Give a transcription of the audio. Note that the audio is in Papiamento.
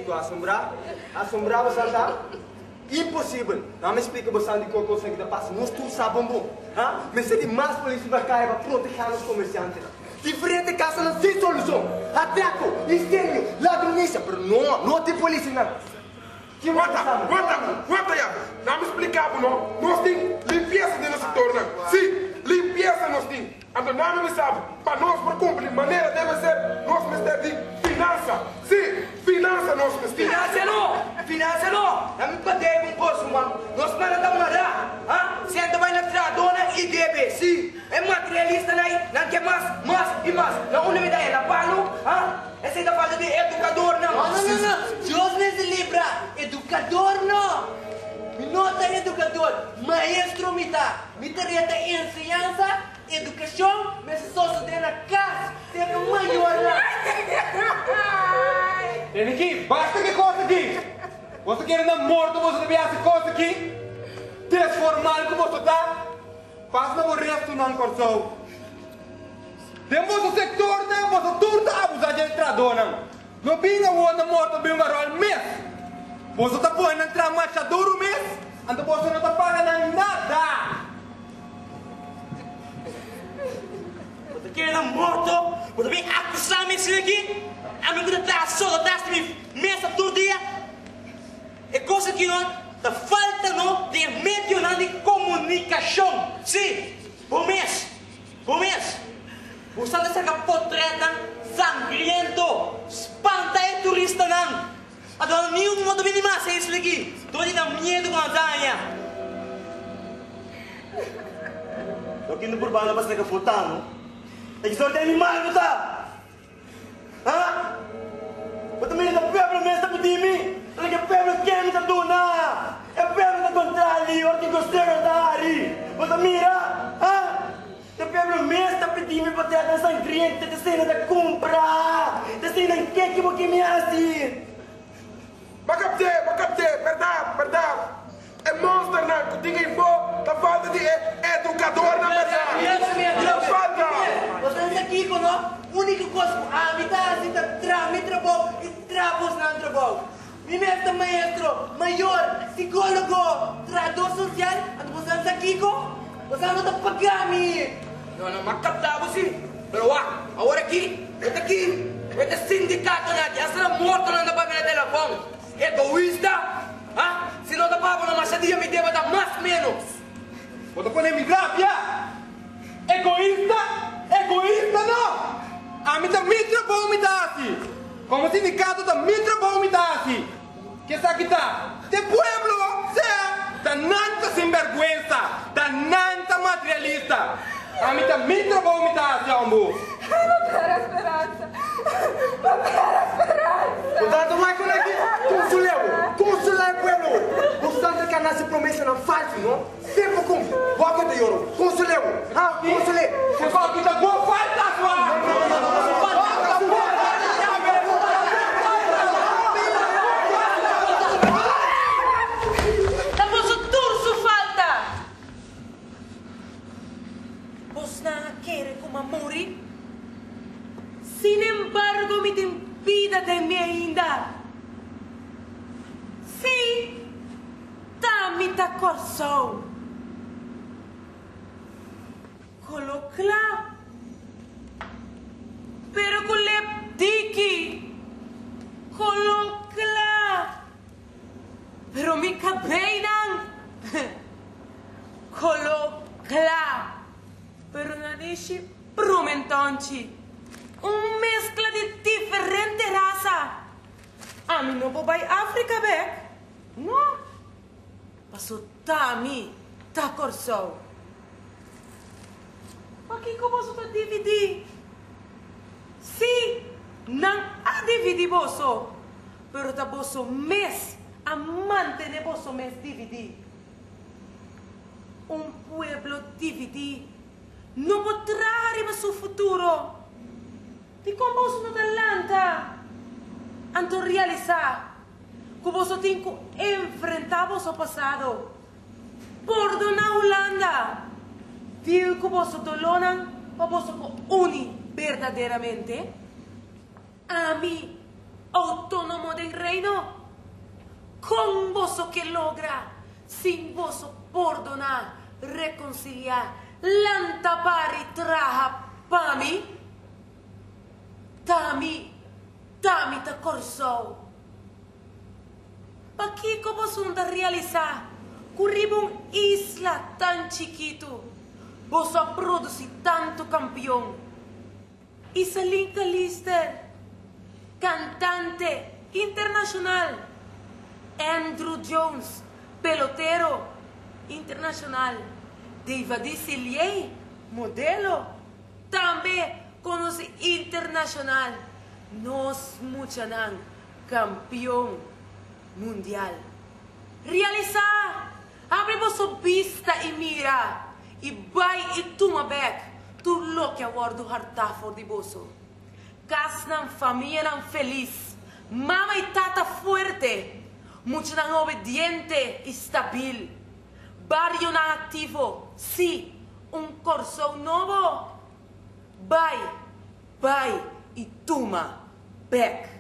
Kiko asombrá? Asombrá bo sa ta? Imposibel! Nan mi splika bo san di kua kosnan ki ta pasa. Nos tur sa bon bon. Ha? Mester di mas polis riba kaya pa protehá nos komersiantenan. Diferente kasonan sin solushon. Atrako, insendio, ladronisia. Pero no, no tin polisnan. Ki bo ta Wanta, sa? wanta, wanta ya. Nan mi splika bo no. Nos tin limpiesa den nos sektornan. Sí, limpiesa nos tin. Anto nan mi bisa bo, pa nos por kumpli manera debe ser, nos mester di finansa. Sí, finansa nos mester. Finansia no! Finansia no! Na mi pa debe un kos, ruman. Nos mana ta mará, ha? Senta bai na trahadónan i debe. Sí, e materialistanan ei, nan ke mas, mas i mas. Na unda mi ta hela palu, ha? Esei ta falta di edukadornan. No, no, no, no! Dios mester libra! Edukador no! Mi no ta edukador, maestro mi ta. Mi tarea ta enseñansa, edukashon mester sosodé na kas, serka mayornan. Tene aki, basta ku e kos aki! Boso kere na morto boso ta bin hasi kos aki? Desformal ku boso ta! Pas na bo restunan Kòrsou. Den boso sektornan boso tur ta abusá dje trahadónan. No bin awor na morto bin waròl mes. Boso ta pone nan traha masha duru mes, anto boso no ta paga nan nada. Bo ta kere na morto? Bo ta bin akusá mi asina aki? Ami ku ta traha solo tras di mi mesa tur dia? E kos aki no ta falta no den e medionan di komunikashon. Sí, bo mes. Bo mes, bo sa ta saka potretnan sangriento, spanta e turistanan. Ador niun no ta bini mas e isla aki, dor di nan miedu ku nan ta haña. Loke no por banda pa saka fotá no. Ta ki sorti animal bo ta? Ha? Bo ta mira ta pueblo mes ta pidi mi? Ta loke pueblo ke mi ta duna. E pueblo ta kontrali ora tin kosero ta hari. Bo ta mira? Ha? E pueblo mes ta pidi mi pa trata sangriente, ta esei nan ta kumpra. Ta esei nan ke ki bo ke mi hasi. Bo kapt'é, bo kapt'é, bèrdat, bèrdat. E monsternan ku tin ei fo ta falta di e edukadornan bèrdat. Ta falta. Bo sa sa kiko no? Úniko kos ku ami ta hasi ta traha mi trabou i traha bosnan trabou. Mi mes ta maestro, mayor, sikólogo, trahadó sosial, anto bo sa sa kiko? Bosan no ta paga mi. No, no, m'a kapta bo si. Pero wak, awor aki, bo ta ki? Bo ta sindikatonan aki, hasta na mortonan ta papia na telefòn. Egoista! Ha? Si no ta pa bo na masha dia mi deba ta mas ménos. Bo ta pone mi rabia! Egoista? Egoista no! Ami ta mi trabou mi ta hasi! Komo sindikato ta mi trabou mi ta hasi! Kesaki ta te pueblo, sea, ta nan ta sinberguensa, ta nan ta materialista. Ami ta mi trabou mi ta hasi, hombu. No pera speransa, no pera speransa. Bo ta tuma con aki? Consol'é bo, consolá e pueblo bo. Bo santa ka nasi promesanan falsu, no? Semper cumpli. Bo a conta yoro. Consol'é bo, ha? Consol'é. Esaki ta bo falta, sua. Falta bo. Ta boso tur su falta. Bosnan a kere ku m'a muri? Sin embargo mi tin bida den mi ainda. Sí, ta mi ta Kòrsou. Kolo kla, pero ku lep diki. Kolo kla. Pero mi kabeinan kolo kla, pero nanishi brumentonchi, un meskla di diferente rasa. Ami no por bai Afrika bek, no, paso t'ami ta Kòrsou. Pakiko boso ta dividí? Sí, nan a dividí boso. Pero ta boso mes a mantene boso mes dividí. Un pueblo dividí no por traha riba su futuro. Dikon boso no ta lanta anto realisá ku boso tin ku enfrentá boso pasado, pordoná Hulanda, deal ku boso dolónan pa boso por uni berdaderamente? Ami. outónomo den Reino? Kon boso ke logra sin boso pordoná, rekonsiliá, lanta para i traha pa mi? T'ami, t'ami ta Kòrsou. Pakiko boso no ta realisá ku riba un isla tan chikitu boso a produsí tantu kampion? Iselin Calister, kantante internashonal, Andruw Jones, pelotero internashonal, Devadie Siliey, modelo, tambe konosí internashonal, nos muchanan kampion mundial. Realisá! Habri boso bista i mira, i bai i tuma bèk tur loke a wòrdu hartá for di boso. Kasnan, famianan felis, mama i tata fuerte, muchanan obediente i stabil, barionan aktivo, sí, un Kòrsou nobo! Bai, bai i tuma bèk!